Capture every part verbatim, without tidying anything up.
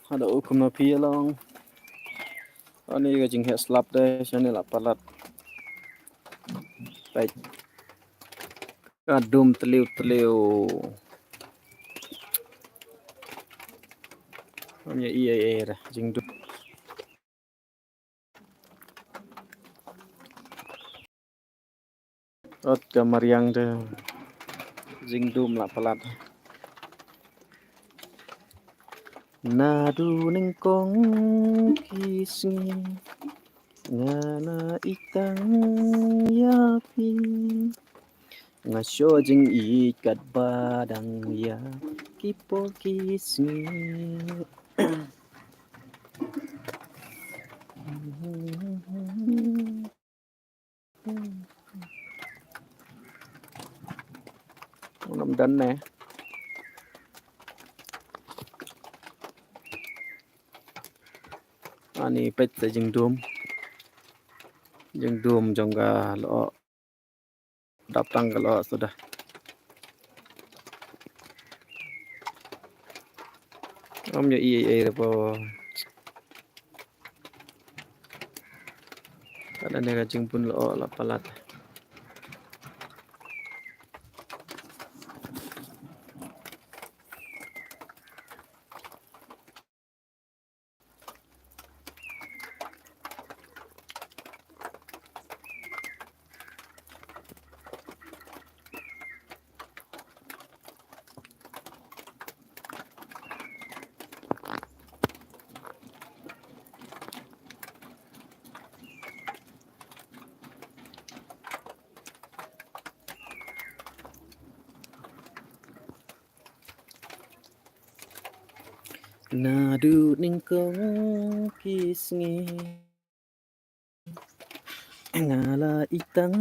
Haduh u kumno phi ïa long. Ani ka jingheh slap de shane la palat. Peit. Ka dum tliw tliw. Ym ïa i ei ei re jingdum. Ot ka mariang de jingdum la palat. Naduh nyngkong ki sngi nga la ïeit tang ïa phi. Nga shu jingïeit katba dang ïa ki por ki sngi. Ngam don ne. Ani peit sa jingdum. Jingdum jong ka lyoh. Dap tang ka lyoh suda. Ym ïa i ei ei re po. Ka dang ne ka jingbun lyoh la palat. Naduh nyngkong ki sngi nga la ïeit tang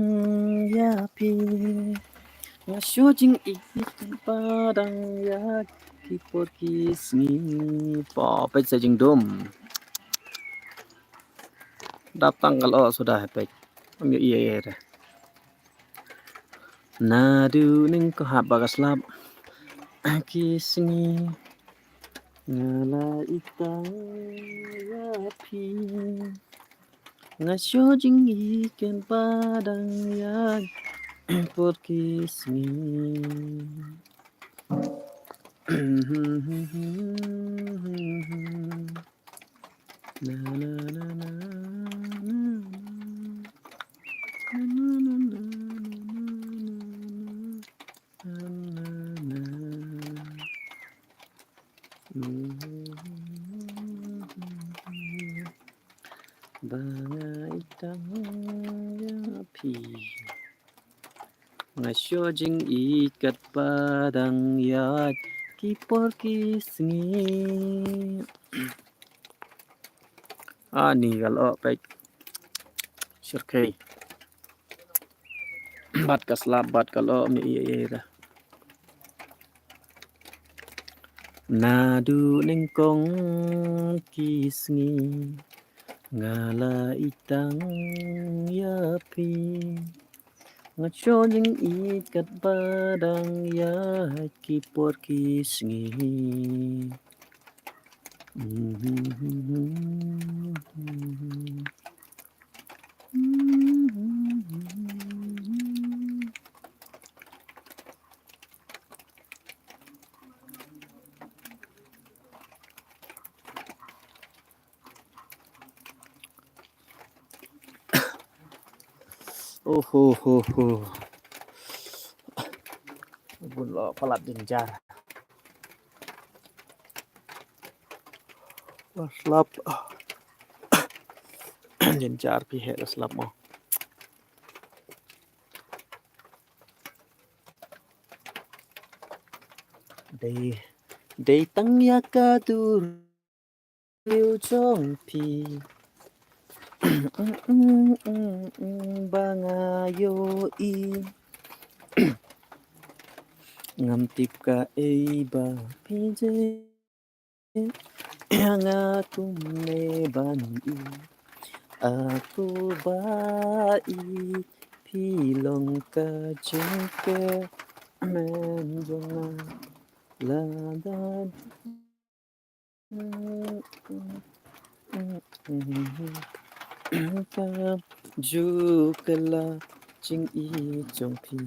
ïa phi. Nga shu jingïeit katba dang ïa ki por ki sngi. Peit sa jingdum. Dap tang ka lyoh suda peit. Ym ïa i ei ei re. Naduh nyngkong haba ka slap ki sngi nga la ïeit tang ïa phi. Nga shu jingïeit katba dang ïa ki por ki sngi. Ba nga ïeit tang ïa phi. Nga shu jingïeit katba dang ïa ki por ki sngi. Ani ka lyoh peit. Shyrkhei. Bad ka slap bad ka lyoh ym ïa i ei ei re. Naduh nyngkong ki sngi nga la ïeit tang ïa phi. Nga shu jingïeit katba dang ïa ki por ki sngi. Oh ho ho ho. Bun lyoh palat jynjar. Lyoh slap. Jynjar phi heh lyoh slap mo. Dei, dei tang ïa ka dur ïa u jong phi. Ba nga ïohi. Ngam tip kaei ba phi jied. Nga kumne ban ïohi. Aku ba ïeit phi long ka jingkyrmen jong nga. Lada Ka ju ka la jing i jong phi.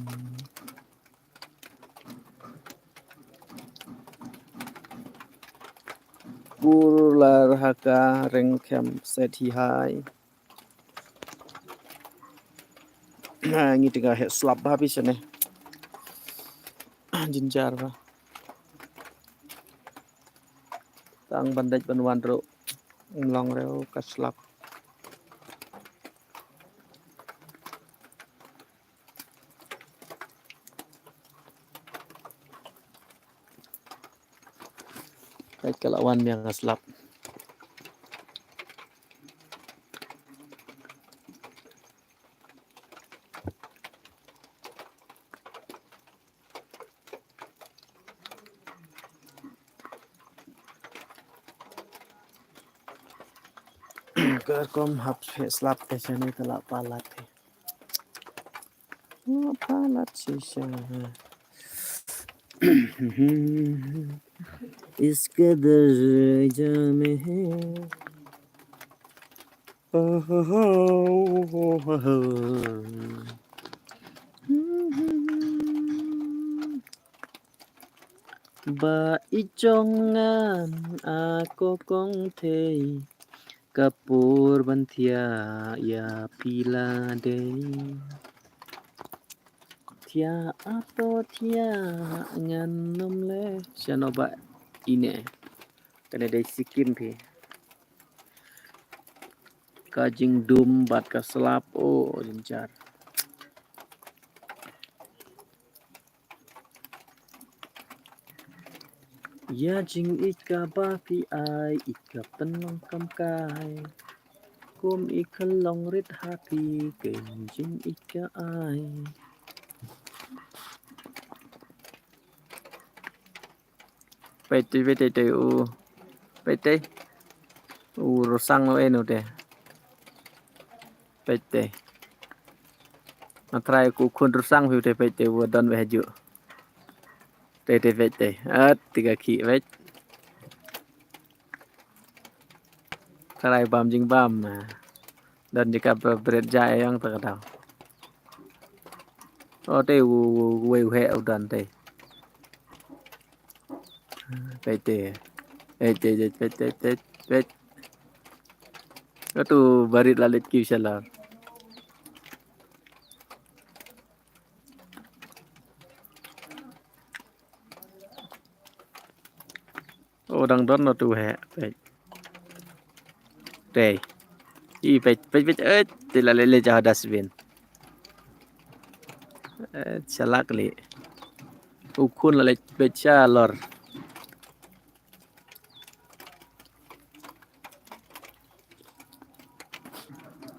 Kur lar ha ka reng kem set hi hai. Ngi tengah heh slap ba bishane. Jinjar ba. Tang ban dei ban wan ruh. Long reu ka slap. Kai ka la wan miang slap. Ka rukom hap slap te shane ka la palat te. La palat shisha. Iske darja mein hai. Ba i jong ngan a ko kong thei ka por ban thiah ïa phi la dei. Thiah a to thiah ngan nym leh. Shano ba ine. Kane dei Sikkim phi. Ka jingdum bad ka slap o jinjar. Ïa jingïeit kaba phi ai, ïeit ka pynlong kam kai. Kum i khyllong rit ha phi, ka jingïeit ka ai. Peit te, peit te, te u. Peit te. U rusang u eno te. Peit te. Nga trai ku khun rusang phi te peit te u don weh ju. Te te peit te. At tiga ki peit. Trai bam jingbam. Don jika bret ja yang ta ka dau. O te u wei u he u don te. Peit te. Peit te peit te peit te peit. Atu barit lalit ki shalar. O dang don no tu he peit. Te. I peit peit peit eh te la lele ja dustbin. Eh shalak li. U khun la lele peit shalor.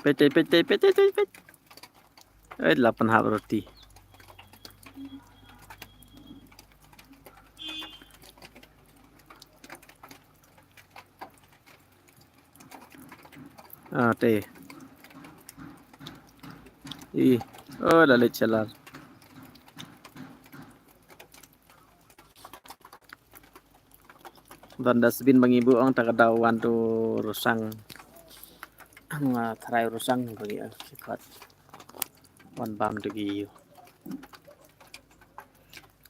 Peit te peit te peit te peit. Eh la pynhap roti. Ah te. I. Oh la lele shalar. Don dustbin ba ngi buh ong ta ka dau wan tu rusang. Nga trai rusang ba ngi ah sikat. Wan bam tu ki yu.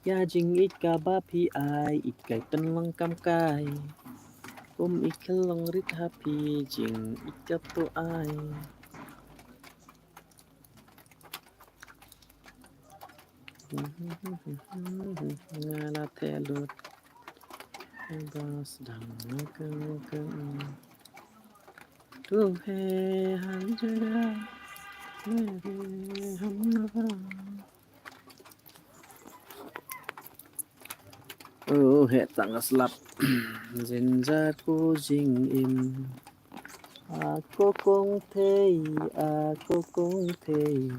Ïa jingïeit kaba phi ai, ïeit kai pynlong kam kai. Kum i khyllong rit ha phi jingïeit ka pynlong ai. Nga la theh lut. Bas dang na ka ka. Tu he han jega. Mere ham na. Oh, he tang slap. Jinjar ko jingim. A ko kong thei, a ko kong thei.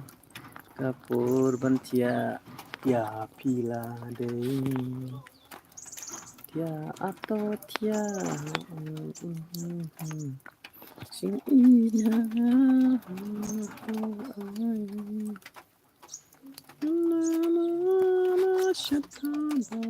Ka por ban thiah ïa phi la dei. Thiah a to thiah. Sing ina. Na na na shataba.